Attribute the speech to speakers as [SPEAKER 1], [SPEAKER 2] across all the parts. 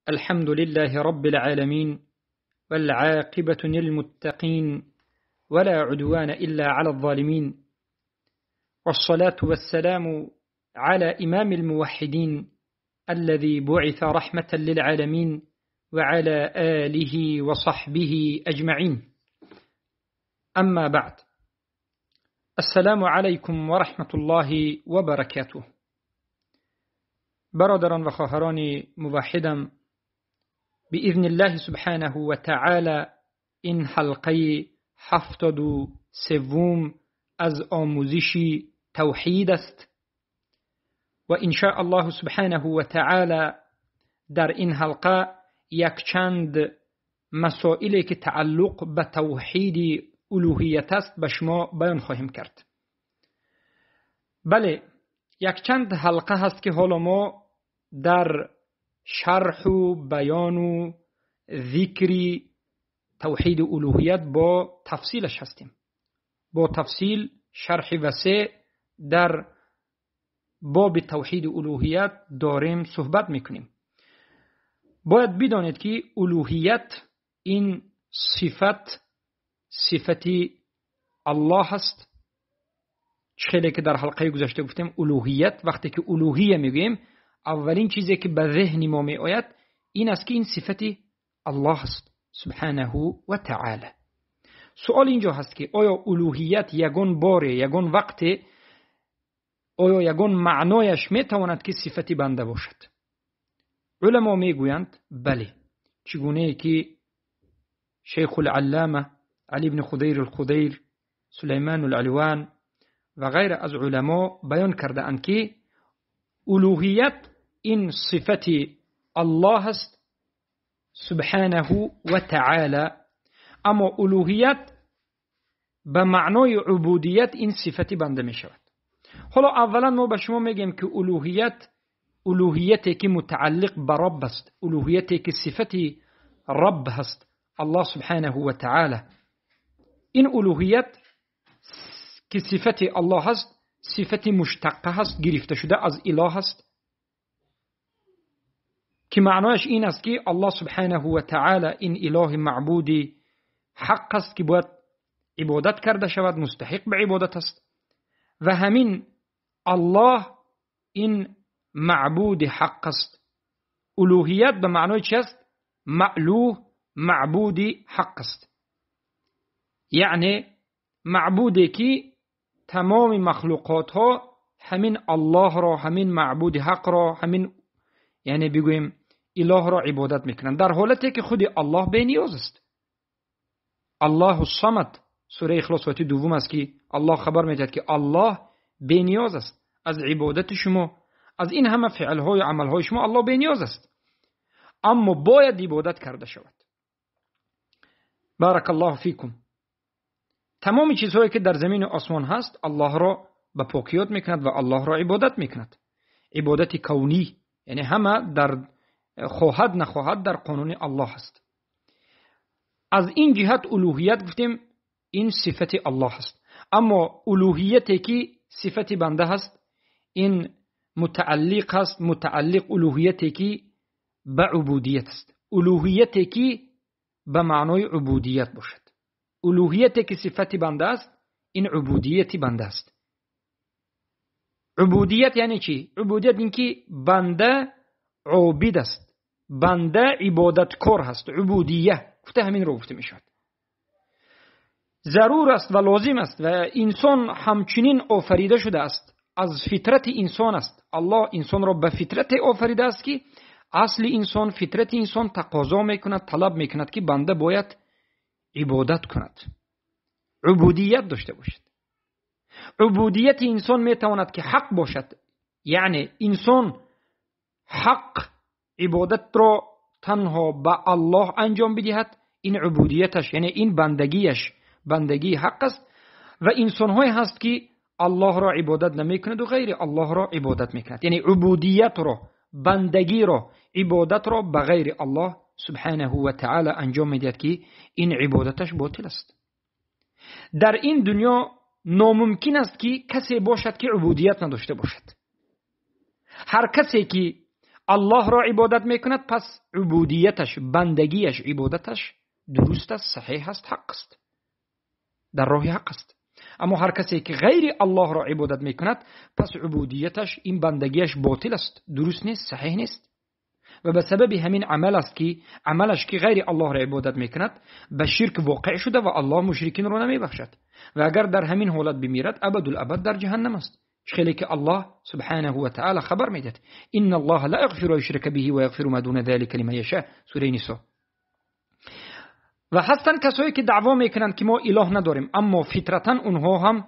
[SPEAKER 1] الحمد لله رب العالمين، والعاقبة للمتقين، ولا عدوان إلا على الظالمين، والصلاة والسلام على إمام الموحدين الذي بعث رحمة للعالمين وعلى آله وصحبه أجمعين. أما بعد، السلام عليكم ورحمة الله وبركاته. برادران و خواهران موحدم، بإذن الله سبحانه وتعالى این حلقه 73 از آموزش توحید است و إن شاء الله سبحانه وتعالى در این حلقه یک چند مسائلی که تعلق به توحید الوهیت است به شما بیان خواهیم کرد. بله، یک چند حلقه هست که حالا ما در شرح و بیان و ذکر توحید الوهیت با تفصیلش هستیم. با تفصیل شرح وسیع در باب توحید الوهیت داریم صحبت میکنیم. باید بدانید که الوهیت این صفت، صفتی الله است. خیلی که در حلقه گذشته گفتیم الوهیت، وقتی که الوهیه میگوییم اولین چیزی که به ذهن ما می آید این است که این صفتی الله است سبحانه و تعالی. سوال اینجا هست که آیا الوهیت یگان باره، یگان وقت، آیا یگان معنایش میتواند که صفتی بنده باشد؟ علما میگویند بله، چگونه که شیخ العلامه علی بن خضیر الخضیر، سلیمان العلوان و غیر از علما بیان کرده اند که الوهیت این صفت الله است سبحانه و تعالی، اما الوهیت به معنای عبودیت این صفت بنده می شود. حالا اولا ما به شما میگیم که الوهیت، الوهیتی که متعلق به رب است، الوهیتی که صفت رب هست الله سبحانه و تعالی، این الوهیت که صفت الله هست، صفت مشتقه هست، گرفته شده از اله هست، که معنایش این است که الله سبحانه و تعالی این اله معبودی حق است که باید عبادت کرده شود، مستحق به عبادت است و همین الله این معبود حق است. الوهیت به معنای چی است؟ مألوه، معبود حق است، یعنی معبودی که تمام مخلوقات ها همین الله را، همین معبود حق را، همین یعنی بگوییم اله را عبادت میکنند، در حالتی که خود الله بی نیاز است. الله الصمد، سوره اخلاص آیت دوم است که الله خبر میدهد که الله بی نیاز است از عبادت شما، از این همه فعلهای و عملهای شما الله بی نیاز است، اما باید عبادت کرده شود. بارک الله فیکم. تمام چیزهایی که در زمین و آسمان هست الله را به پاکیات میکند و الله را عبادت میکند. عبادت کونی، یعنی همه در خواهد نخواهد در قانون الله است. از این جهت الوهیت گفتیم این صفت الله است، اما الوهیتی که صفت بنده هست این متعلق هست، متعلق الوهیتی که به عبودیت است، الوهیتی که به معنای عبودیت باشد. الوهیتی که صفت بنده است این عبودیت بنده است. عبودیت یعنی چی؟ عبودیت این که بنده عابد است، بنده عبادتکار هست. عبودیه گفته همین رو گفته می شود. ضرور است و لازم است و انسان همچنین آفریده شده است، از فطرت انسان است. الله انسان را به فطرت آفریده است که اصل انسان، فطرت انسان تقاضا میکند، طلب میکند که بنده باید عبادت کند، عبودیت داشته باشد. عبودیت انسان میتواند که حق باشد، یعنی انسان حق عبادت را تنها به الله انجام بدهد، این عبودیتش یعنی این بندگیش بندگی حق است. و انسان‌های هست که الله را عبادت نمیکند و غیر الله را عبادت میکند، یعنی عبودیت را، بندگی را، عبادت را به غیر الله سبحانه و تعالی انجام میدهد که این عبادتش باطل است. در این دنیا ناممکن است که کسی باشد که عبودیت نداشته باشد. هر کسی که Аллоҳро ибодат мекунад, пас убудияташ, бандагиаш, ибодаташ дуруст аст, саҳеҳ аст, ҳақ аст, дар роҳи ҳақ аст. Аммо ҳар касе ки ғайри Аллоҳро ибодат мекунад, пас убудияташ, ин бандагиаш ботил аст, дуруст нест, саҳеҳ нест. Ва ба сабаби ҳамин амал аст ки амалаш ки ғайри Аллоҳро ибодат мекунад, ба ширк воқеъ шуда ва Аллоҳ мушрикинро намебахшад. Ва агар дар ҳамин ҳолат бимирад, абадулабад дар ҷаҳаннам аст. خیلی که الله سبحانه وتعالى خبر میدهد إن الله لا يغفر يشرك به ويغفر ما دون ذلك لمن يشاء، سوره نساء. و هستند کسایی که دعوا میکنند که ما اله نداریم، اما فطرتا اونها هم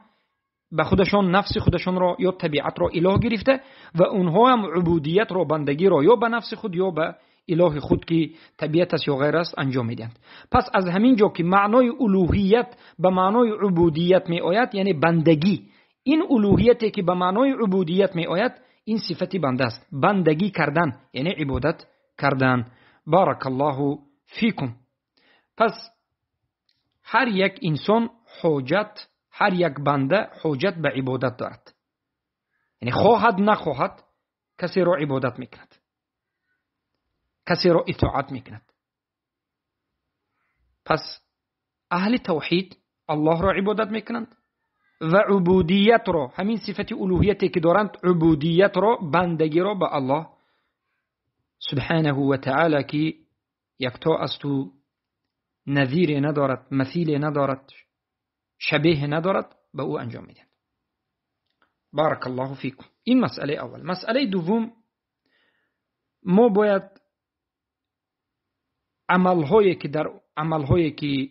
[SPEAKER 1] به خودشان نفس خودشان را یا طبیعت را اله گرفته و اونها هم عبودیت را، بندگی را یا به نفس خود یا به اله خود که طبیعت است یا غیر است انجام میدهند. پس از همین جا که معنای الوهیت به معنای عبودیت می آید، یعنی بندگی، این الوهیتی که به معنای عبودیت می آید، این صفت بنده است، بندگی کردن یعنی عبادت کردن. بارک الله فیکم. پس هر یک انسان حاجت، هر یک بنده حاجت به عبادت دارد، یعنی خواهد نخواهد کسی را عبادت میکند، کسی را اطاعت میکند. پس اهل توحید الله را عبادت میکنند و عبودیت را، همین صفت الوهیتی که دارند، عبودیت را، بندگی را به الله سبحانه و تعالی که یکتا است و نظیر ندارد، مثیل ندارد، شبیه ندارد، به او انجام میدهند. بارک الله فیکم. این مسئله اول. مسئله دوم، ما باید عملهایی که در عملهایی که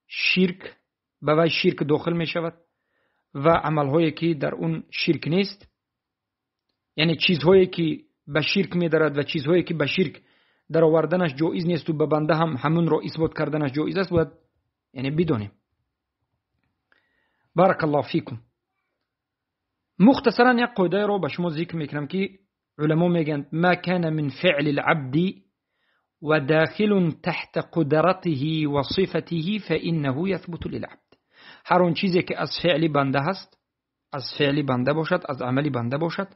[SPEAKER 1] شرک به وی شرک داخل می شود و عملهایی که در اون شرک نیست، یعنی چیزهایی که به شرک می دارد و چیزهایی که به شرک در آوردنش جایز نیست و به بنده هم همون را اثبات کردنش جایز است، باید یعنی بدونیم. بارک الله فیکم. مختصرا یک قاعده رو به شما ذکر میکنم که علما میگن ما كان من فعل العبد وداخل تحت قدرته وصفته فإنه يثبت للعبد. هر اون چیزی که از فعل بنده هست، از فعل بنده باشد، از عمل بنده باشد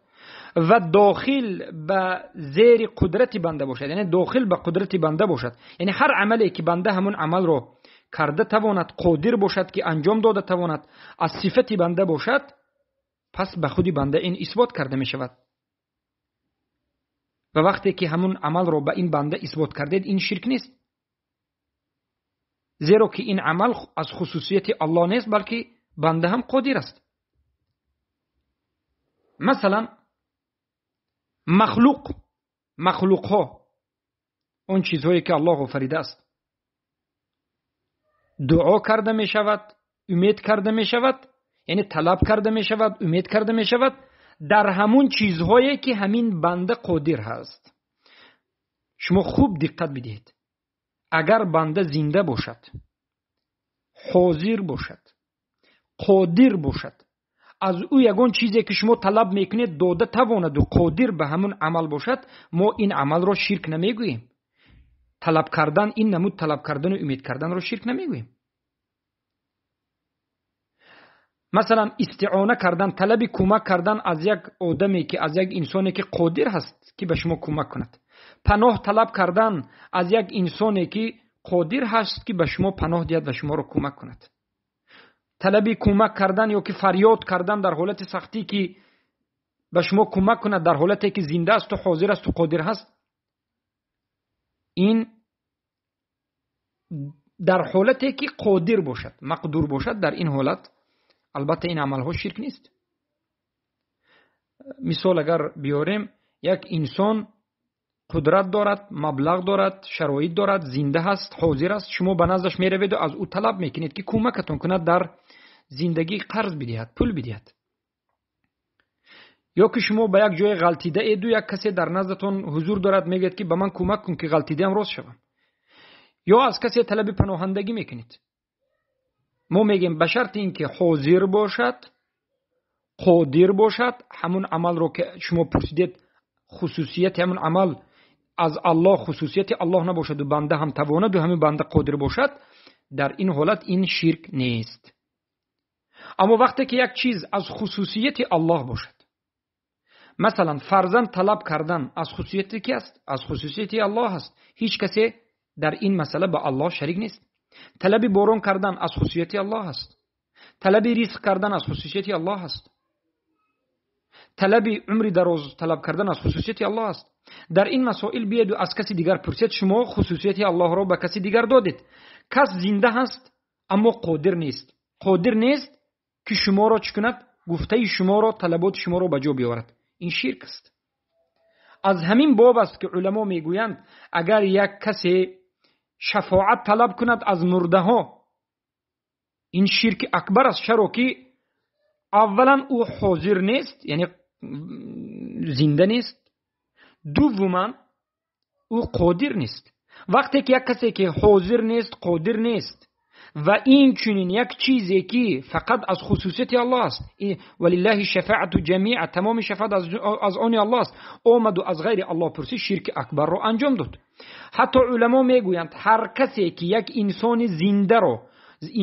[SPEAKER 1] و داخل به زیر قدرت بنده باشد، یعنی داخل به قدرت بنده باشد، یعنی هر عملی که بنده همون عمل رو کرده تواند، قادر باشد که انجام داده تواند، از صفت بنده باشد، پس به خود بنده این اثبات کرده می شود. و وقتی که همون عمل رو به این بنده اثبات کردید، این شرک نیست، زیرا که این عمل از خصوصیت الله نیست، بلکه بنده هم قادر است. مثلا مخلوق ها، اون چیزهایی که الله آفریده است، دعا کرده می شود، امید کرده می شود، یعنی طلب کرده می شود، امید کرده می شود در همون چیزهایی که همین بنده قادر هست. شما خوب دقت بدهید، اگر بنده زنده باشد، حاضر باشد، قادر باشد، از او یگان چیزی که شما طلب میکنید داده تواند و قادر به همون عمل باشد، ما این عمل را شرک نمیگوییم. طلب کردن، این نمود طلب کردن و امید کردن را شرک نمیگوییم. مثلا استعانه کردن، طلب کمک کردن از یک آدمی که از یک انسانی که قادر هست که به شما کمک کند، پناه طلب کردن از یک انسانی که قادر هست که به شما پناه دهد و شما را کمک کند، طلب کمک کردن یا که فریاد کردن در حالت سختی که به شما کمک کند، در حالتی که زنده است و حاضر است و قادر هست، این در حالتی که قادر باشد، مقدور باشد، در این حالت البته این عملها شرک نیست. مثال اگر بیاریم، یک انسان قدرت دارد، مبلغ دارد، شرایط دارد، زنده هست، حاضر است، شما به نزدش میروید و از او طلب میکنید که کمکتون کند در زندگی، قرض بدهد، پول بدهد. یا که شما به یک جای غلطیده اید و یک کسی در نزدتون حضور دارد، میگه که به من کمک کن که غلطیده ام راست شوم. یا از کسی طلب پناهندگی میکنید. ما میگیم به شرط اینکه حاضر باشد، قادر باشد، همون عمل رو که شما پرسیدید خصوصیت همون عمل از الله، خصوصیت الله نباشد و بنده هم تواند و همین بنده قادر باشد، در این حالت این شرک نیست. اما وقتی که یک چیز از خصوصیت الله باشد، Масалан, фарзанд талаб кардан аз хусусияти ки аст? Аз хусусияти Аллоҳ аст. Ҳеҷ касе дар ин масъала ба Аллоҳ шарик нест. Талаби борон кардан аз хусусияти Аллоҳ аст. Талаби ризқ кардан аз хусусияти Аллоҳ аст. Талаби умри дароз талаб кардан аз хусусияти Аллоҳ аст. Дар ин масоил биёед аз каси дигар пурсед, шумо хусусияти Аллоҳро ба каси дигар додед. Кас зинда ҳаст, аммо қодир нест. Қодир нест ки шуморо чӣ кунад? Гуфтаи шуморо, талаботи шуморо ба ҷо биёварад. Ин ширк аст. Аз ҳамин боб аст ки уламо мегӯянд, агар як касе шафоат талаб кунад аз мурдаҳо, ин ширки акбар аст. Чаро ки аввалан ӯ ҳозир нест, яъне зинда нест. Дуввуман ӯ қодир нест. Вақте ки як касе ки ҳозир нест, қодир нест ва инчунин як чизе ки фақат аз хусусияти Аллоҳ аст, валиллаҳи шафаату ҷамиа, тамоми шафоат аз они Аллоҳ аст, омаду аз ғайри Аллоҳ пурсид, ширки акбарро анҷом дод. Ҳатто уламо мегӯянд, ҳар касе ки як инсони зиндаро,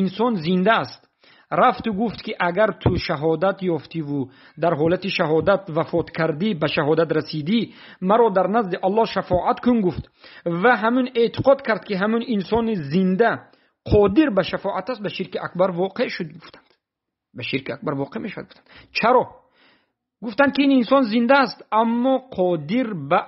[SPEAKER 1] инсон зинда аст, рафту гуфт ки агар ту шаҳодат ёфтиву дар ҳолати шаҳодат вафот кардӣ, ба шаҳодат расидӣ, маро дар назди Аллоҳ шафоат кун гуфт ва ҳамун эътиқод кард ки ҳамун инсони зинда қодир ба шафоат аст, ба ширки акбар воқеъ шуд гуфтанд. Ба ширки акбар воқеъ мешавад гуфтанд. Чаро? Гуфтанд ки ин инсон зинда аст, аммо қодир ба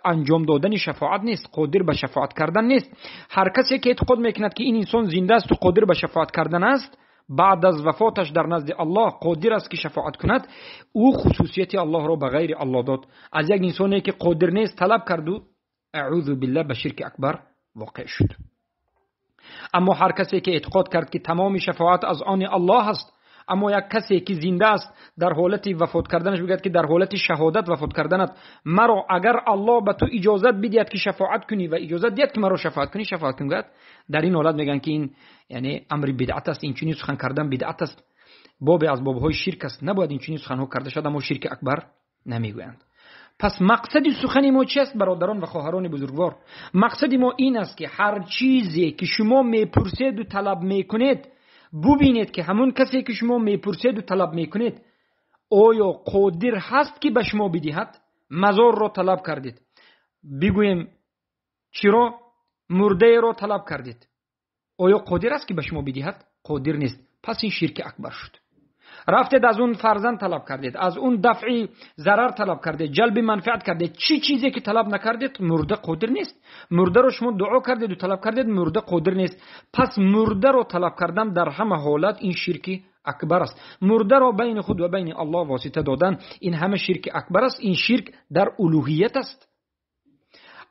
[SPEAKER 1] анҷом додани шафоат нест, қодир ба шафоат кардан нест. Ҳар касе ки эътиқод мекунад ки ин инсон зинда асту қодир ба шафоат кардан аст, баъд аз вафоташ дар назди Аллоҳ қодир аст ки шафоат кунад, ӯ хусусияти Аллоҳро ба ғайри Аллоҳ дод. Аз як инсоне ки қодир нест талаб карду, аъузу биллаҳ, ба ширки акбар воқеъ шуд. Аммо ҳар касе ки эътиқод кард ки тамоми шафоат аз они Аллоҳ аст, аммо як касе ки зинда аст дар ҳолати вафот карданаш бигӯяд ки дар ҳолати шаҳодат вафот карданат маро агар Аллоҳ ба ту иҷозат бидиҳад ки шафоат кунӣ ва иҷозат диҳад ки маро шафоат кунӣ, шафоат кун гӯяд, дар ин ҳолат мегӯянд ки ин яъне амри бидъат аст, инчунин сухан кардан бидъат аст, бобе аз бобҳои ширк аст, набояд инчунин суханҳо карда шавад, аммо ширки акбар намегӯянд. Пас мақсади сухани мо чи аст, бародарон ва хоҳарони бузургвор? Мақсади мо ин аст ки ҳар чизе ки шумо мепурседу талаб мекунед, бубинед ки ҳамон касе ки шумо мепурседу талаб мекунед, оё қодир ҳаст ки ба шумо бидиҳад? Мазорро талаб кардед, бигӯем чиро? Мурдаеро талаб кардед, оё қодир аст ки ба шумо бидиҳад? Қодир нест. Пас ин ширки акбар шуд. Рафтед аз он фарзанд талаб кардед, аз он дафъи зарар талаб кардед, ҷалби манфиат кардед, чӣ чизе ки талаб накардед, мурда қодир нест. Мурдаро шумо дуо кардеду талаб кардед, мурда қодир нест. Пас мурдаро талаб кардан дар ҳама ҳолат ин ширки акбар аст. Мурдаро байни худ ва байни Аллоҳ восита додан ин ҳама ширки акбар аст, ин ширк дар улуҳият аст.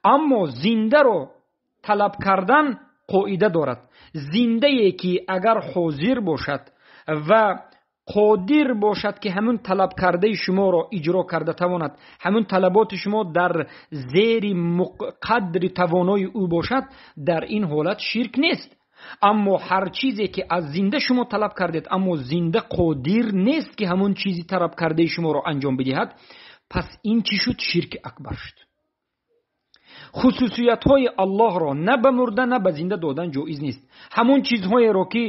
[SPEAKER 1] Аммо зиндаро талаб кардан қоида дорад. Зиндае ки агар ҳозир бошад ва қодир бошад ки ҳамун талаб кардаи шуморо иҷро карда тавонад, ҳамун талаботи шумо дар зери қадри тавонои ӯ бошад, дар ин ҳолат ширк нест. Аммо ҳар чизе ки аз зинда шумо талаб кардед, аммо зинда қодир нест ки ҳамун чизи талаб кардаи шуморо анҷом бидиҳад, пас ин чӣ шуд? Ширки акбар шуд. Хусусиятҳои Аллоҳро на ба мурда, на ба зинда додан ҷоиз нест. Ҳамун чизҳоеро ки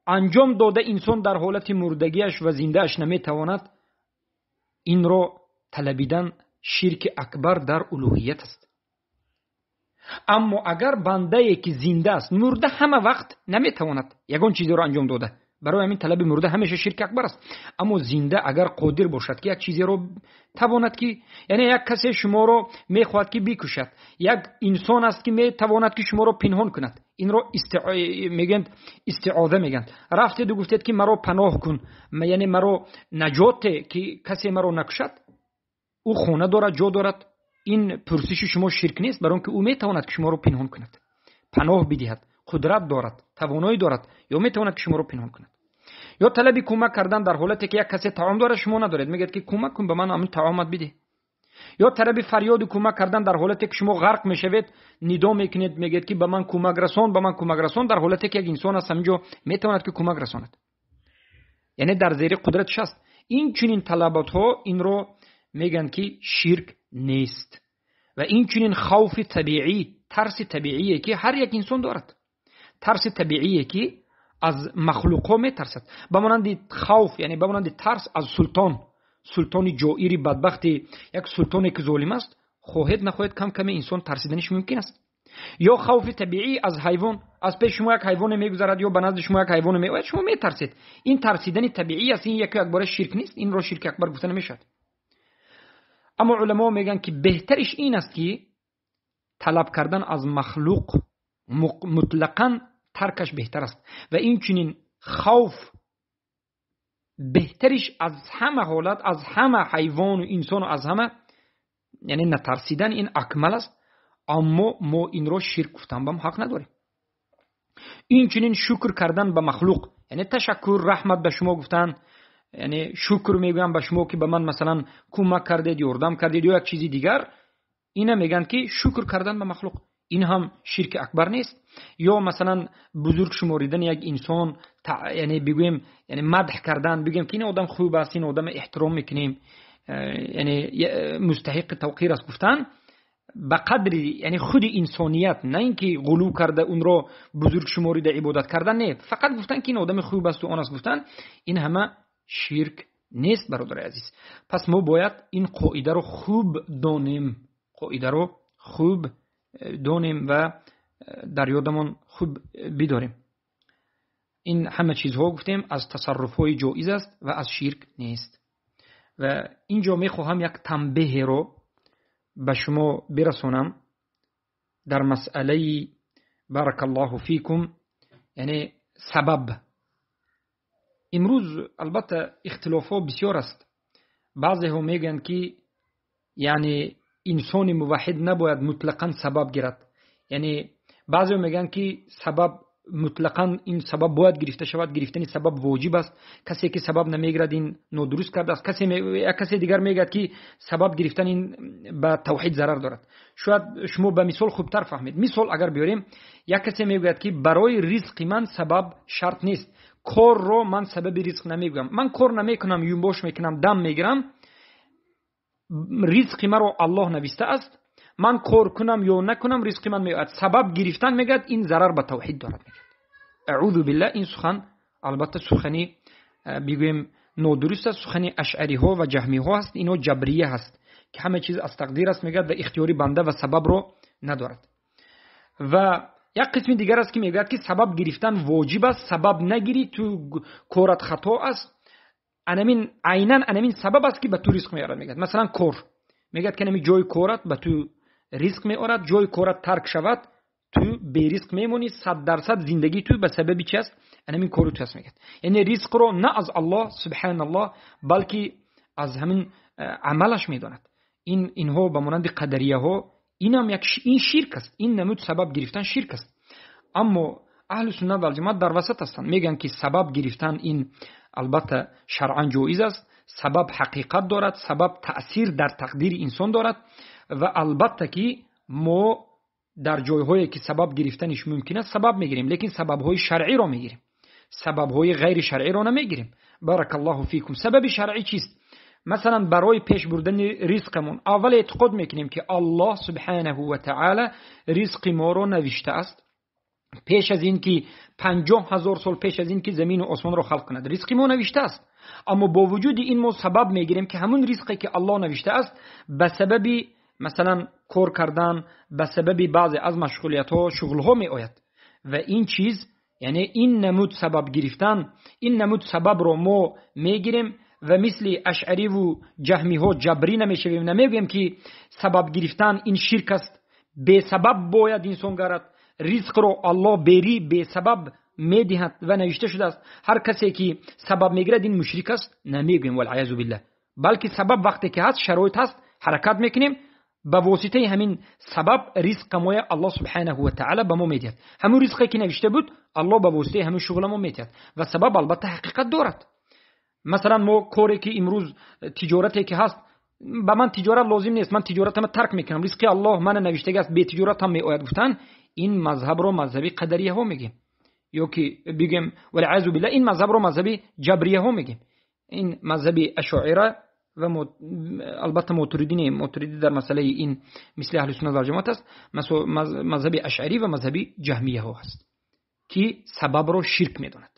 [SPEAKER 1] анҷом дода инсон дар ҳолати мурдагиаш ва зиндааш наметавонад, инро талабидан ширки акбар дар улуҳият аст. Аммо агар бандае ки зинда аст, мурда ҳама вақт наметавонад ягон чизеро анҷом дода, барои ҳамин талаби мурда ҳамеша ширки акбар аст. Аммо зинда агар қодир бошад ки як чизеро тавонад ки, яъне як касе шуморо мехоҳад ки бикушад, як инсон аст ки метавонад ки шуморо пинҳон кунад, инро мегӯянд истиоза мегӯянд. Рафтеду гуфтед ки маро паноҳ кун, яъне маро наҷоте ки касе маро накушад, ӯ хона дорад, ҷо дорад, ин пурсиши шумо ширк нест, барои он ки ӯ метавонад ки шуморо пинҳон кунад, паноҳ бидиҳад, қудрат дорад, тавоноӣ дорад, ё метавонад ки шуморо пинҳон кунад. Ё талаби кӯмак кардан дар ҳолате ки як касе таом дорад, шумо надоред, мегӯяд ки кӯмак кун ба ман, ҳамин таомат бидеҳ. Ё талаби фарёду кӯмак кардан дар ҳолате ки шумо ғарқ мешавед, нидо мекунед, мегӯяд ки ба ман кӯмак расон, ба ман кӯмак расон, дар ҳолате ки як инсон аст ҳаминҷо метавонад ки кӯмак расонад, яъне дар зери қудраташ аст. Ин чунин талаботҳо инро мегӯянд ки ширк нест. Ва ин чунин хавфи табиӣ, тарси табиие ки ҳар як инсон дорад, тарси табиие ки аз махлуқҳо метарсад, ба монанди хавф, яъне ба монанди тарс аз султон. султони ҷоири бадбахти, як султоне ки золим аст, хоҳед нахоҳед кам каме инсон тарсиданиш мумкин аст. Ё хавфи табиӣ аз ҳайвон, аз пеши шумо як ҳайвоне мегузарад ё ба назди шумо як ҳайвоне меояд, шумо метарсед. Ин тарсидани табиӣ аст, ин яку якбора ширк нест, инро ширки акбар гуфта намешавад. Аммо уламо мегӯянд, ки беҳтариш ин аст, ки талаб кардан аз махлуқ мутлақан таркаш беҳтар аст. Ва инчунин хавф беҳтариш аз ҳама ҳолат, аз ҳама ҳайвону инсону аз ҳама, яъне натарсидан ин акмал аст, аммо мо инро ширк гуфтан бам ҳақ надорем. Инчунин шукр кардан ба махлуқ, яъне ташаккур, раҳмат ба шумо гуфтан, яъне шукр мегӯям ба шумо, ки ба ман масалан кӯмак кардед, ёрдам кардед ё як чизи дигар, ина мегӯянд, ки шукр кардан ба махлуқ ин ҳам ширки акбар нест. Ё масалан бузург шуморидани як инсон, яъне бигӯем, яъне мадҳ кардан, бигӯем, ки ин одам хуб аст, ин одам эҳтиром мекунем, яъне мустаҳиқи тавқир аст гуфтан, ба қадри яъне худи инсоният, на ин ки ғулув карда унро бузург шуморида ибодат кардан не, фақат гуфтан, ки ин одами хуб асту он аст гуфтан, ин ҳама ширк нест, бародари азиз. Пас мо бояд ин қоидаро хуб донем, қоидаро хуб донем ва дар ёдамон хуб бидорем. Ин ҳама чизҳо, гуфтем, аз тасарруфҳои ҷоиз аст ва аз ширк нест. Ва инҷо мехоҳам як танбеҳеро ба шумо бирасонам дар масъалаи, баракаллоҳу фикум, яъне сабаб. Имрӯз албатта ихтилофҳо бисёр аст. Баъзеҳо мегӯянд, ки яъне инсони муваҳҳид набояд мутлақан сабаб гирад. Яъне баъзеҳо мегӯянд, ки сабаб мутлақан ин сабаб бояд гирифта шавад, гирифтани сабаб воҷиб аст, касе ки сабаб намегирад, ин нодуруст кардааст. Як касе дигар мегӯяд, ки сабаб гирифтан ин ба тавҳид зарар дорад. Шояд шумо ба мисол хубтар фаҳмед. Мисол агар биёрем, як касе мегӯяд, ки барои ризқи ман сабаб шарт нест, корро ман сабаби ризқ намегӯям, ман кор намекунам, юмбош мекунам, дам мегирам, ризқи маро Аллоҳ навистааст, ман кор кунам ё накунам, ризқи ман меояд. Сабаб гирифтан, мегӯяд, ин зарар ба тавҳид дорад, мегӯяд. Аъузу биллаҳ. Ин сухан албатта сухани бигӯем нодуруст аст, сухани ашъариҳо ва ҷаҳмиҳо аст. Ино ҷабрия ҳаст, ки ҳама чиз аз тақдир аст, мегӯяд, ва ихтиёри банда ва сабабро надорад. Ва як қисми дигар аст, ки мегӯяд, ки сабаб гирифтан воҷиб аст, сабаб нагирӣ, ту корат хато аст, анамин айнан анамин сабаб аст, ки ба ту ризқ меорад, мегӯяд. Масалан, кор, мегӯяд, ки анами ҷои корат ба ту ризқ меорад, ҷои корат тарк шавад, ту беризқ мемонӣ, 100% зиндагии ту ба сабаби чи аст? Анамин кору ту аст, мегӯяд. Яъне ризқро на аз Аллоҳ субҳаналлоҳ, балки аз ҳамин амалаш медонад. Ин инҳо ба монанди қадарияҳо, инам як ин ширк аст, ин намуд сабаб гирифтан ширк аст. Аммо аҳлу суннат вал ҷамоат дар васат ҳастанд, мегӯянд, ки сабаб гирифтан ин албатта шаръан ҷоиз аст, сабаб ҳақиқат дорад, сабаб таъсир дар тақдири инсон дорад ва албатта ки мо дар ҷойҳое ки сабаб гирифтаниш мумкин аст, сабаб мегирем, лекин сабабҳои шаръиро мегирем, сабабҳои ғайри шаръиро намегирем. Баракаллоҳу фикум. Сабаби шаръӣ чист? Масалан, барои пеш бурдани ризқамон аввал эътиқод мекунем, ки Аллоҳ субҳанаҳу ва таъала ризқи моро навиштааст пеш аз ин ки 50 000 сол пеш аз ин ки замину осмонро халқ кунад, ризқи мо навиштааст. Аммо бо вуҷуди ин мо сабаб мегирем, ки ҳамун ризқе ки Аллоҳ навиштааст, ба сабаби масалан кор кардан, ба сабаби баъзе аз машғулиятҳо, шуғлҳо меояд. Ва ин чиз, яъне ин намуд сабаб гирифтан, ин намуд сабабро мо мегирем ва мисли ашъариву ҷаҳмиҳо ҷабрӣ намешавем, намегӯем, ки сабаб гирифтан ин ширк аст, бесабаб бояд инсон гарад, ризқро Аллоҳ бери бесабаб медиҳад ва навишта шудааст, ҳар касе ки сабаб мегирад, ин мушрик аст, намегӯем, валъаязу биллаҳ. Балки сабаб вақте ки ҳаст, шароит ҳаст, ҳаракат мекунем, ба воситаи ҳамин сабаб ризқа моя Аллоҳ субҳанаҳу ва таъала ба мо медиҳад. Ҳамун ризқе ки навишта буд, Аллоҳ ба воситаи ҳамин шуғла мо медиҳад. Ва сабаб албатта ҳақиқат дорад. Масалан, мо коре ки имрӯз, тиҷорате ки ҳаст, ба ман тиҷорат лозим нест, ман тиҷоратама тарк мекунам, ризқи Аллоҳ мана навиштага аст, бетиҷорат ҳам меояд гуфтан, ин мазҳабро мазҳаби қадарияҳо мегем ё ки бигем, валъаязу биллаҳ, ин мазҳабро мазҳаби ҷабрияҳо мегем. Ин мазҳаби ашоира ва албатта мотуридӣ не, мотуридӣ дар масъалаи ин мисли аҳли суннат вал ҷамоат аст, мазҳаби ашъарӣ ва мазҳаби ҷаҳмияҳо ҳаст, ки сабабро ширк медонад.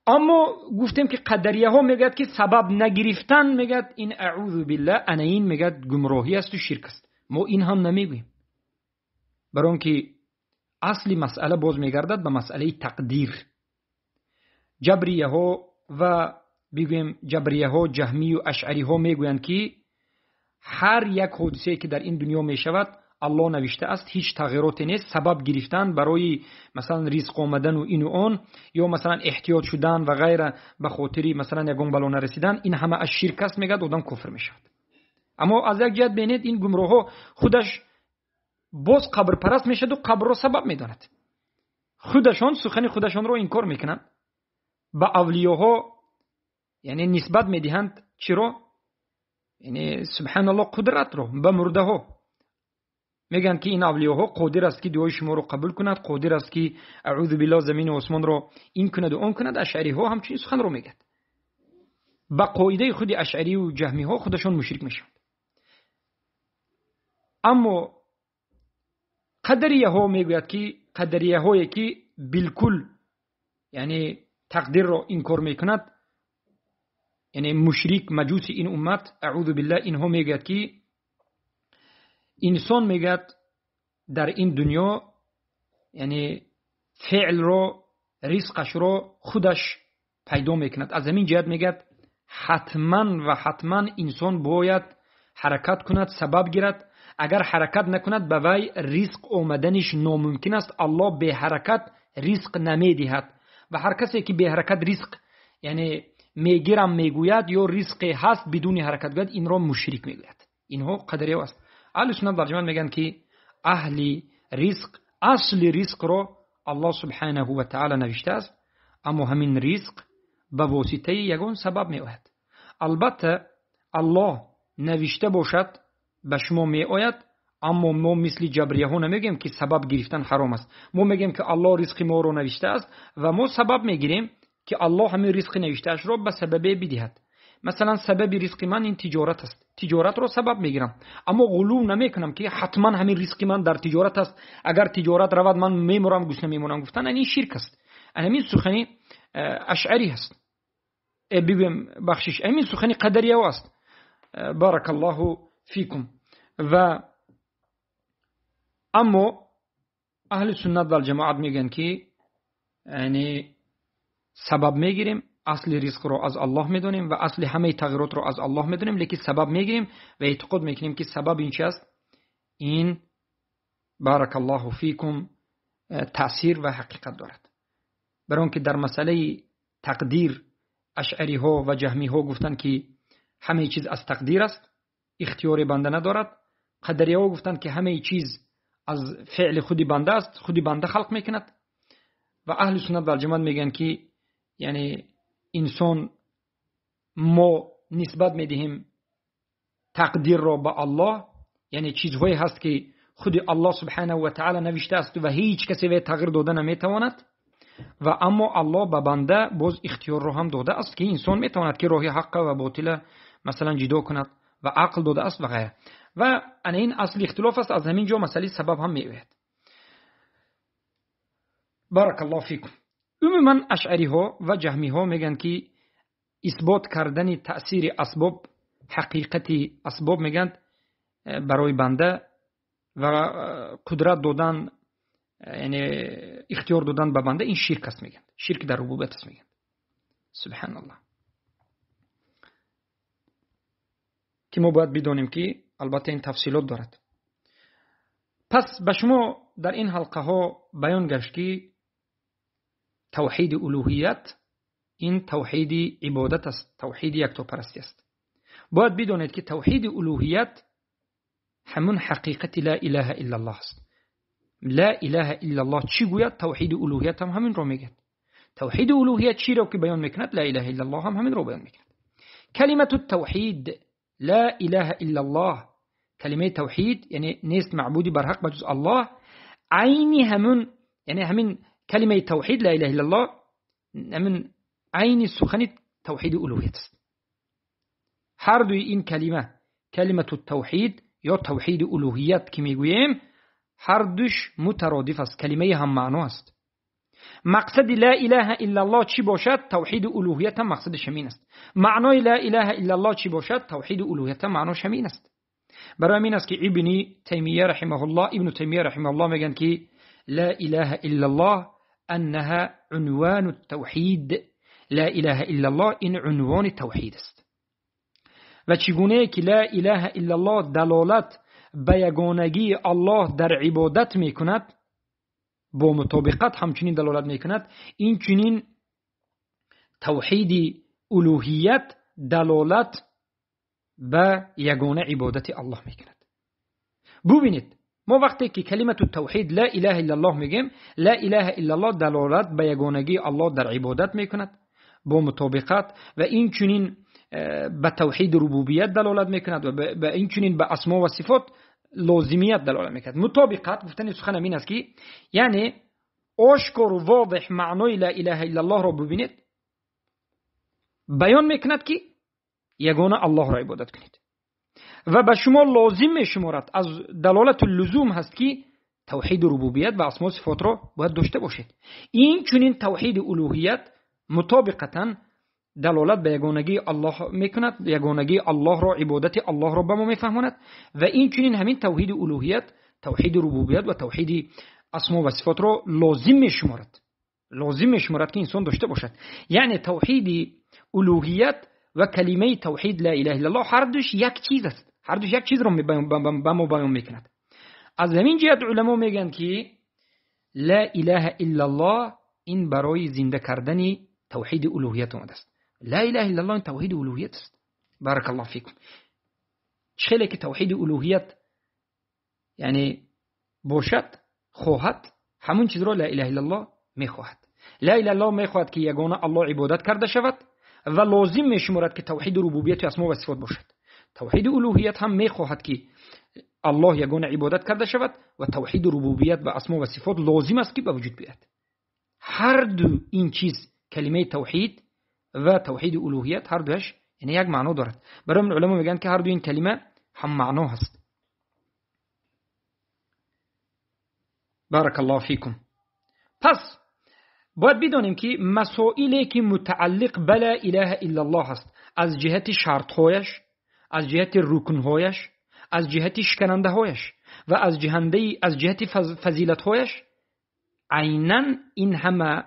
[SPEAKER 1] Аммо гуфтем ки қадарияҳо мегӯяд ки сабаб нагирифтан, мегӯяд ин аъузу биллаҳ, ана ин мегӯяд гумроҳӣ асту ширк аст. Мо ин ҳам намегӯем, барои он ки асли масъала боз мегардад ба масъалаи тақдир. Ҷабрияҳо ва бигӯем ҷабрияҳо, ҷаҳмию ашъариҳо мегӯянд ки ҳар як ҳодисае ки дар ин дунё мешавад Аллоҳ навишта аст, ҳеҷ тағйироте нест. Сабаб гирифтан барои масалан ризқ омадану ину он, ё масалан эҳтиёт шудан ва ғайра ба хотири масалан ягон бало нарасидан, ин ҳама аз ширк аст, мегӯяд одам куфр мешавад. Аммо аз як ҷиҳат бинед, ин гумроҳҳо худаш боз қабрпараст мешавад ва қабрро сабаб медонад. Худашон сухани худашонро инкор мекунанд, ба авлиёҳо яъне нисбат медиҳанд чиро? Яъне субҳаналлоҳ, қудратро ба мурдаҳо. Мегӯянд ки ин авлиёҳо қодир аст ки дуои шуморо қабул кунад, қодир аст ки аъузу биллоҳ замину осмонро ин кунад ва он кунад. Ашъариҳо ҳамчунин суханро мегӯяд. Ба қоидаи худи ашъарию ҷаҳмиҳо худашон мушрик мешаванд. Аммо қадарияҳо мегӯяд ки қадарияҳое ки билкул яъне тақдирро инкор мекунад, яъне мушрик, маҷуси ин уммат, аъузу биллаҳ, инҳо мегӯяд ки инсон мегӯяд дар ин дунё яъне феълро, ризқашро худаш пайдо мекунад. Аз ҳамин ҷиҳат мегӯяд ҳатман ва ҳатман инсон бояд ҳаракат кунад, сабаб гирад. Агар ҳаракат накунад, ба вай ризқ омаданиш номумкин аст. Аллоҳ беҳаракат ризқ намедиҳад ва ҳар касе ки беҳаракат ризқ яъне мегирам мегӯяд ё ризқе ҳаст бидуни ҳаракат гӯяд, инро мушрик мегӯяд. Инҳо қадария аст. Аҳли суннат вал ҷамоат мегӯянд ки аҳли ризқ, асли ризқро Аллоҳ субҳанаҳу ва таъала навиштааст, аммо ҳамин ризқ ба воситаи ягон сабаб меояд. Албатта Аллоҳ навишта бошад ба шумо меояд, аммо мо мисли ҷабрияҳо намегӯем ки сабаб гирифтан ҳаром аст. Мо мегӯем ки Аллоҳ ризқи моро навиштааст ва мо сабаб мегирем ки Аллоҳ ҳамин ризқи навиштаашро ба сабабе бидиҳад. Масалан сабаби ризқи ман ин тиҷорат аст, тиҷоратро сабаб мегирам, аммо ғулув намекунам ки ҳатман ҳамин ризқи ман дар тиҷорат аст, агар тиҷорат равад ман мемурам, гусна мемонам гуфтан, ин ширк аст. Ҳамин сухани ашъарӣ аст, бигӯем бахшиш, ҳамин сухани қадарияҳо аст. Баракаллоҳу фикум. Ва аммо аҳли суннат вал ҷамоат мегӯянд ки яъне сабаб мегирем, асли ризқро аз Аллоҳ медонем ва асли ҳамаи тағйиротро аз Аллоҳ медонем, лекин сабаб мегирем ва эътиқод мекунем ки сабаб ин чи аст? Ин баракаллоҳу фикум таъсир ва ҳақиқат дорад. Барои он ки дар масъалаи тақдир ашъариҳо ва ҷаҳмиҳо гуфтанд ки ҳамаи чиз аз тақдир аст, ихтиёри банда надорад. Қадарияҳо гуфтанд ки ҳамаи чиз аз феъли худи банда аст, худи банда халқ мекунад. Ва аҳли суннат вал ҷамоат мегӯянд ки яъне инсон мо нисбат медиҳем тақдирро ба Аллоҳ, яъне чизҳое ҳаст ки худи Аллоҳ субҳанаҳу ва таъала навиштааст ва ҳеҷ касе вай тағйир дода наметавонад. Ва аммо Аллоҳ ба банда боз ихтиёрро ҳам додааст ки инсон метавонад ки роҳи ҳаққа ва ботила масалан ҷудо кунад ва ақл додааст ва ғайра. Ва ана ин асли ихтилоф аст. Аз ҳамин ҷо масъалаи сабаб ҳам меояд. Баракаллоҳу фикум. Умуман ашъариҳо ва ҷаҳмиҳо мегӯянд ки исбот кардани таъсири асбоб, ҳақиқати асбоб мегӯянд барои банда ва қудрат додан, яъне ихтиёр додан ба банда, ин ширк аст мегӯянд. Ширк дар рубубият аст мегӯянд. Субҳаналлоҳ. Ки мо бояд бидонем ки албатта ин тафсилот дорад. Пас ба шумо дар ин ҳалқаҳо баён гашт ки тавҳиди улуҳият ин тавҳиди ибодат аст, тавҳиди яктопарастӣ аст. Бояд бидонед ки тавҳиди улуҳият ҳамун ҳақиқати ла илаҳа иллаллоҳ аст. Ла илаҳа иллаллоҳ чӣ гӯяд, тавҳиди улуҳият ҳам ҳаминро мегӯяд. Тавҳиди улуҳият чиро ки баён мекунад, ла илаҳа иллаллоҳ ҳам ҳаминро баён мекунад. Калимату тавҳид ла илаҳа иллаллоҳ, калимаи тавҳид яъне нест маъбуди барҳақ ба ҷуз Аллоҳ, айни ҳамун, яъне ҳамин калимаи тавҳид ла илаҳа иллаллоҳ ҳамин айни сухани тавҳиди улуҳият аст. Ҳар дуи ин калима, калимату тавҳид ё тавҳиди улуҳият ки мегӯем, ҳар душ мутародиф аст, калимаи ҳаммаъно аст. مقصد لا اله الا الله چی باشد؟ توحید الوهیت هم مقصدش همین است. معنای لا اله الا الله چی باشد؟ توحید الوهیت هم معناش همین است. برای همین است که ابن تیمیه رحمه الله، ابن تیمیه رحمه الله میگن که لا اله الا الله انها عنوان التوحید. لا اله الا الله این عنوان توحید است. و چگونه که لا اله الا الله دلالت به یگانگی الله در عبادت میکند، با مطابقت همچنین دلالت میکند، این چنین توحید الوهیت دلالت به یگانه عبادت الله میکند. ببینید ما وقتی که کلمه توحید لا اله الا الله میگیم، لا اله الا الله دلالت به یگانگی الله در عبادت میکند با مطابقت، و این چنین به توحید ربوبیت دلالت میکند و به این چنین به اسما و صفات لازمیت دلالت میکند. مطابقت گفتن سخن این است که یعنی آشکار و واضح معنای لا اله الا الله را ببینید، بیان میکند که یگانه الله را عبادت کنید و به شما لازم میشمارد، از دلالت اللزوم هست که توحید ربوبیت و اسما و صفات را باید داشته باشید. این چنین توحید الوهیت مطابقتا دلالت به یگانگی الله میکند، یگانگی الله را، عبادت الله را به ما میفهماند و این چنین همین توحید الوهیت، توحید ربوبیت و توحید اسما و صفات را لازم میشمارد، لازم میشمارد که انسان داشته باشد. یعنی توحید الوهیت و کلمه توحید لا اله الا الله هر دوش یک چیز است، هر دوش یک چیز را به ما بیان میکند. از همین جهت علما میگن که لا اله الا الله این برای زنده کردن توحید الوهیت آمده است. لا اله الا الله توحید الوهیت است. بارک الله فیکم. چخیلی که توحید الوهیت یعنی باشد، خواهد همون چیز را لا اله الا الله میخواهد. لا اله الا الله میخواهد که یگانه الله عبادت کرده شود و لازم میشمارد که توحید ربوبیت و اسما و صفات باشد. توحید الوهیت هم میخواهد که الله یگانه عبادت کرده شود و توحید ربوبیت و اسما و صفات لازم است که به وجود بیاید. هر دو این چیز، کلمه توحید و توحید الوهیت، هر دوش یعنی یک معنا دارد. برای من علما میگن که هر دو این کلمه هم معنا هست. بارک الله فیکم. پس باید بدانیم که مسائلی که متعلق به لا اله الا الله هست، از جهت شرطهایش، از جهت رکنهایش، از جهت شکننده‌هایش و از جهت فضیلت‌هایش، عینا این همه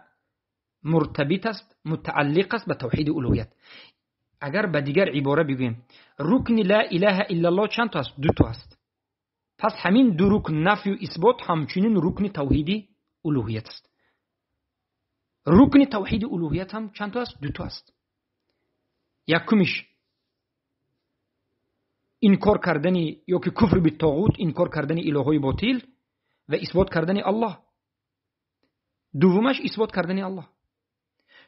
[SPEAKER 1] مرتبط است، متعلق است به توحید الوهیت. اگر به دیگر عباره بگوییم، رکن لا اله الا الله چند تا است؟ دو تا است. پس همین دو رکن، نفی و اثبات، همچنین رکن توحید الوهیت است. رکن توحید الوهیت هم چند تا است؟ دو تا است. یکمش انکار کردن یا که کفر به طاغوت، انکار کردن الههای باطل و اثبات کردن الله. دومش اثبات کردن الله.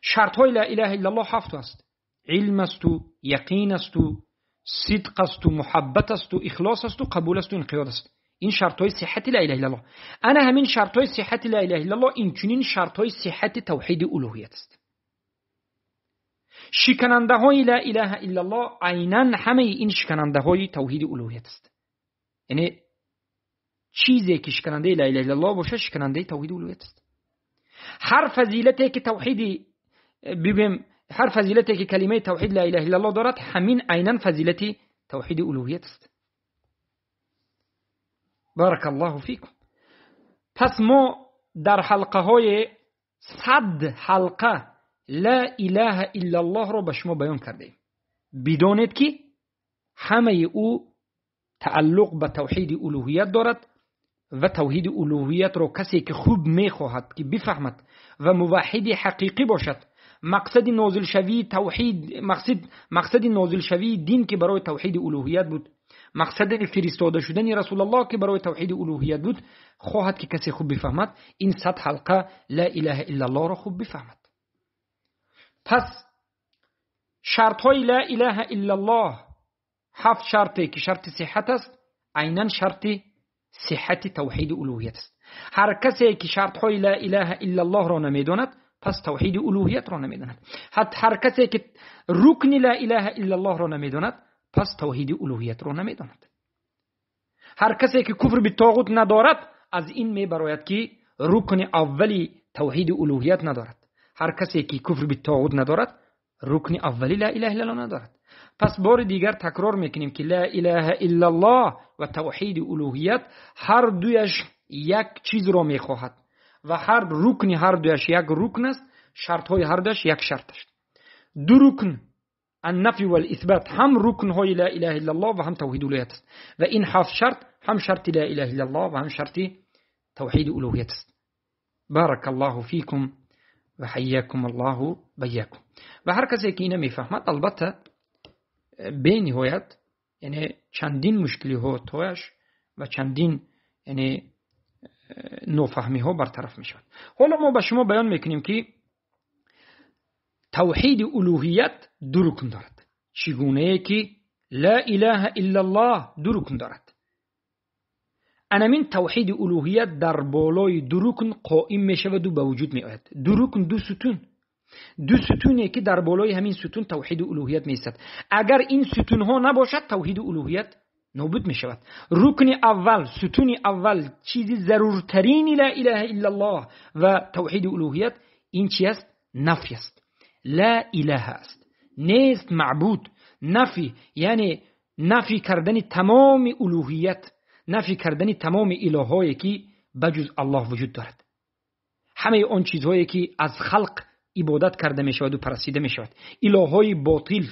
[SPEAKER 1] شرط های لا اله الا الله هفت است: علم است و یقین است و صدق است و محبت است و اخلاص است و قبول است و انقیاد است. این شرط های صحت لا اله الا الله. انا همین شرط های صحت لا اله الا الله این چنین شرط های صحت توحید الوهیت است. شکننده های لا اله الا الله عینا همه این شکننده های توحید الوهیت است. یعنی چیزی که شکننده لا اله الا الله باشه، شکننده توحید الوهیت است. هر فضیلتی که توحید بگیم، هر فضیلتی که کلمه توحید لا اله الا الله دارد، همین عینا فضیلت توحید الوهیت است. بارک الله فیکم. پس ما در حلقه های 100 حلقه لا اله الا الله را به شما بیان کرده ایم. بدانید که همه او تعلق به توحید الوهیت دارد و توحید الوهیت را کسی که خوب میخواهد که بفهمد و موحد حقیقی باشد، مقصد نازل شوی توحید، مقصد نازل شوی دین که برای توحید الوهیت بود، مقصد فرستاده شدن رسول الله که برای توحید الوهیت بود، خواهد که کسی خوب بفهمد این 100 حلقه لا اله الا الله را خوب بفهمد. پس شرط های لا اله الا الله 7 شرطی که شرط صحت است، عینا شرط صحت توحید الوهیت است. هر کسی که شرط های لا اله الا الله را نمیداند، پس توحید الوهیت را نمیداند. حتی هر کسی که رکن لا اله الا الله را نمیداند، پس توحید الوهیت را نمیداند. هر کسی که کفر به طاغوت ندارد، از این میبراید که رکن اولی توحید الوهیت ندارد. هر کسی که کفر به طاغوت ندارد رکن اولی لا اله الا الله ندارد. پس بار دیگر تکرار میکنیم که لا اله الا الله و توحید الوهیت هر دویش یک چیز را میخواهد و هر رکن هر دویش یک رکن است، شرط های هر دویش یک شرط است. دو رکن النفی والاثبات هم رکن های لا اله الا الله و هم توحید الوهیت است و این هفت شرط هم شرط لا اله الا الله و هم شرط توحید الوهیت است. بارک الله فیکم و حیاکم الله بیاکم. و هر کسی که اینو میفهمد البته به نهایت یعنی چندین مشکلی ها تویش و چندین یعنی نوفهمی ها برطرف می شود. حالا ما به شما بیان میکنیم که توحید الوهیت دو رکن دارد، چگونه که لا اله الا الله دو رکن دارد. انمین توحید الوهیت در بالای دو رکن قائم می شود و به وجود می آید. دو رکن، دو ستون، دو ستونی که در بالای همین ستون توحید الوهیت می ایستد. اگر این ستون ها نباشد توحید الوهیت نابود می شود. رکن اول، ستون اول، چیز ضرورترین لا اله الا الله و توحید الوهیت این چی است؟ نفی است. لا اله است، نیست معبود. نفی یعنی نفی کردن تمام الوهیت، نفی کردن تمام الههایی که بجز الله وجود دارد، همه آن چیزهایی که از خلق عبادت کرده می شود و پرستیده می شود، الههای باطل،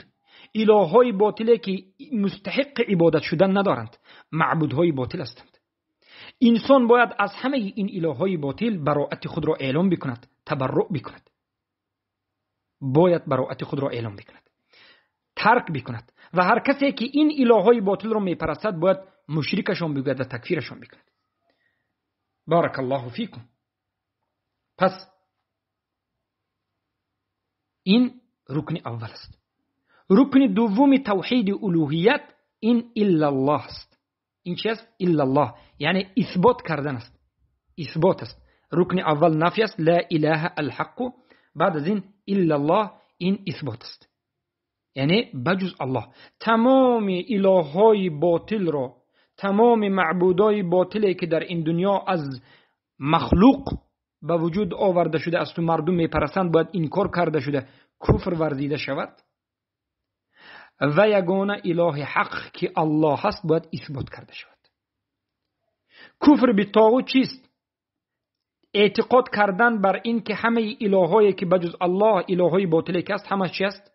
[SPEAKER 1] الههای باطلی که مستحق عبادت شدن ندارند، معبودهای باطل هستند. انسان باید از همه این الههای باطل براءت خود را اعلام بکند، تبرؤ بکند، باید براءت خود را اعلام بکند، ترک بکند و هر کسی که این الههای باطل را میپرستد باید مشرکشان بگوید و تکفیرشان بکند. بارک الله فیکم. پس این رکن اول است. رکن دوم توحید الوهیت این الا الله است. این چی است؟ الا الله یعنی اثبات کردن است، اثبات است. رکن اول نفی است، لا اله الحق، بعد از این الا الله این اثبات است، یعنی بجز الله. تمام الههای باطل را، تمام معبودای باطلی که در این دنیا از مخلوق به وجود آورده شده است و مردم میپرستند باید انکار کرده شده، کفر ورزیده شود و یگانه اله حق که الله هست باید اثبات کرده شود. کفر به طاغوت چیست؟ اعتقاد کردن بر این که همه الههایی که بجز الله الههای باطلی که است همه چی است،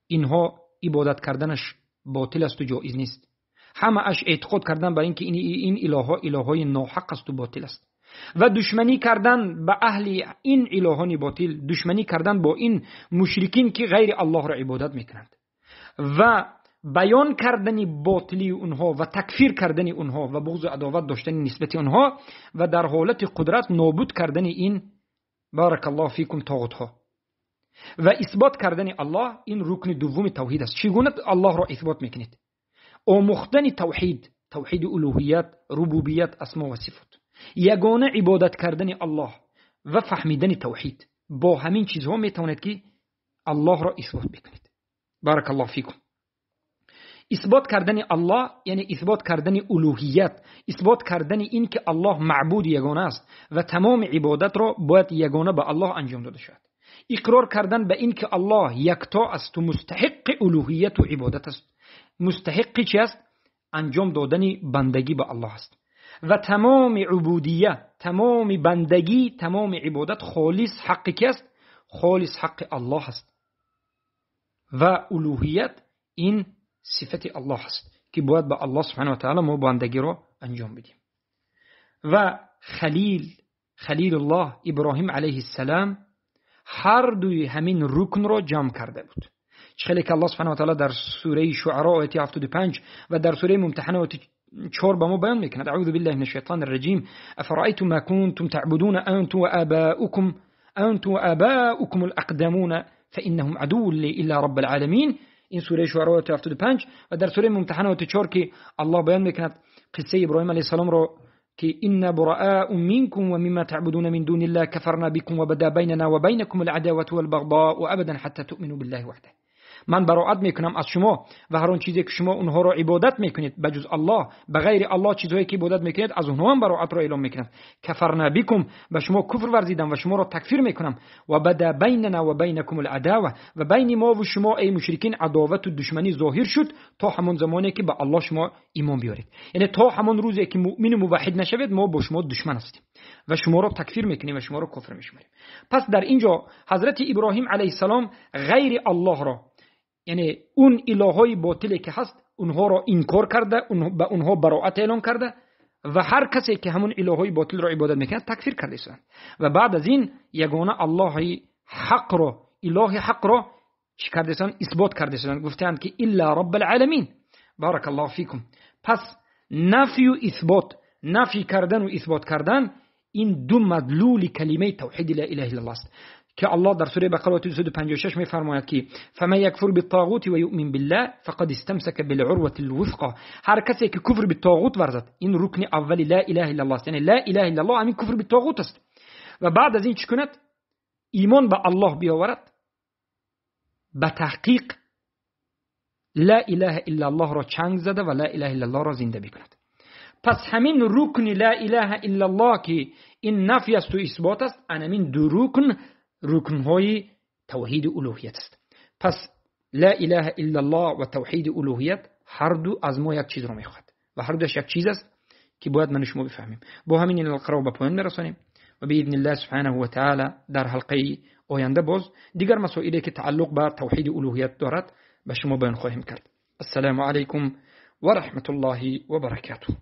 [SPEAKER 1] اینها عبادت کردنش باطل است و جایز نیست. همه اش اعتقاد کردن بر این که این الهها الههای ناحق است و باطل است و دشمنی کردن به اهل این الهان باطل، دشمنی کردن با این مشرکین که غیر الله را عبادت میکنند و بیان کردن باطلی اونها و تکفیر کردن اونها و بغض و عداوت داشتن نسبت اونها و در حالت قدرت نابود کردن این بارک الله فیکم طاغوت ها و اثبات کردن الله. این رکن دوم توحید است. چگونه الله را اثبات میکنید؟ آموختن توحید، توحید الوهیت، ربوبیت، اسما و صفات، یگانه عبادت کردن الله و فهمیدن توحید. با همین چیزها میتوانید که الله را اثبات بکنید. بارک الله فیکم. اثبات کردن الله یعنی اثبات کردن الوهیت، اثبات کردن این که الله معبود یگانه است و تمام عبادت را باید یگانه به الله انجام داده شود. اقرار کردن به این که الله یکتا است و مستحق الوهیت و عبادت است. مستحق چی است؟ انجام دادن بندگی به الله است و تمام عبودیه، تمام بندگی، تمام عبادت خالص حق کی است؟ خالص حق الله است و الوهیت این صفت الله است که باید به الله سبحانه و تعالی ما بندگی را انجام بدیم. و خلیل الله ابراهیم علیه السلام هر دوی همین رکن را جمع کرده بود. خیلی که الله سبحانه و تعالی در سوره شعراء آیه 75 و در سوره ممتحنه آیه 4 به ما بیان میکند. اعوذ بالله من الشیطان الرجیم. افرأیتم ما کنتم تعبدون انتم وآباؤكم الاقدمون فانهم عدو لی الا رب العالمین. این سوره شعراء آیه 75 و در سوره ممتحنه آیه 4 که الله بیان میکند قصه ابراهیم علیه السلام را که إنا براء منكم ومما تعبدون من دون الله كفرنا بكم وبدا بيننا وبينكم العداوة والبغضاء أبدا حتى تؤمنوا بالله وحده. من براءت میکنم از شما و هر آن چیزی که شما اونها را عبادت میکنید بجز الله، به غیر الله چیزهایی که عبادت میکنید از اونها هم براءت را اعلام میکنم. کفرنا بكم، به شما کفر ورزیدم و شما را تکفیر میکنم. و بدا بیننا و بینکم العداوه، و بین ما و شما ای مشرکین عداوت و دشمنی ظاهر شد تا همون زمانی که به الله شما ایمان بیارید. یعنی تا همون روزی که مؤمن و موحد نشوید ما با شما دشمن هستیم و شما را تکفیر میکنیم و شما را کفر میشماریم. پس در اینجا حضرت ابراهیم علیه السلام غیر الله را، یعنی اون الههای باطلی که هست اونها را انکار کرده، به اونها براءت اعلام کرده و هر کسی که همون الههای باطل را عبادت میکنه تکفیر کرده است. و بعد از این یگانه الله حق را، اله حق را چی کرده است؟ اثبات کرده است. گفتند که الا رب العالمین. بارک الله فیکم. پس نفی و اثبات، نفی کردن و اثبات کردن، این دو مدلول کلمه توحید لا اله الا الله است که الله در سوره بقره آیه 256 میفرماید که فمن یکفر بالطاغوت و یؤمن بالله فقد استمسک بالعروة الوثقى. هر کسی که کفر بالطاغوت ورزد، این رکن اول لا اله الا الله است، یعنی لا اله الا الله همین کفر بالطاغوت است. و بعد از این چه کند؟ ایمان به الله بیاورد، به تحقیق لا اله الا الله را چنگ زده و لا اله الا الله را زنده میکند. پس همین رکن لا اله الا الله که این نفی است و اثبات است، همین دو رکن رکنهای توحید الوهیت است. پس لا اله الا الله و توحید الوهیت هر دو از ما یک چیز رو میخواد و هر دوش یک چیز است که باید من و شما بفهمیم. با همین این حلقه رو به پایان میرسانیم و باذن الله سبحانه و تعالی در حلقه آینده باز دیگر مسائلی که تعلق به توحید الوهیت دارد به شما بیان خواهیم کرد. السلام علیکم و رحمت الله و برکاته.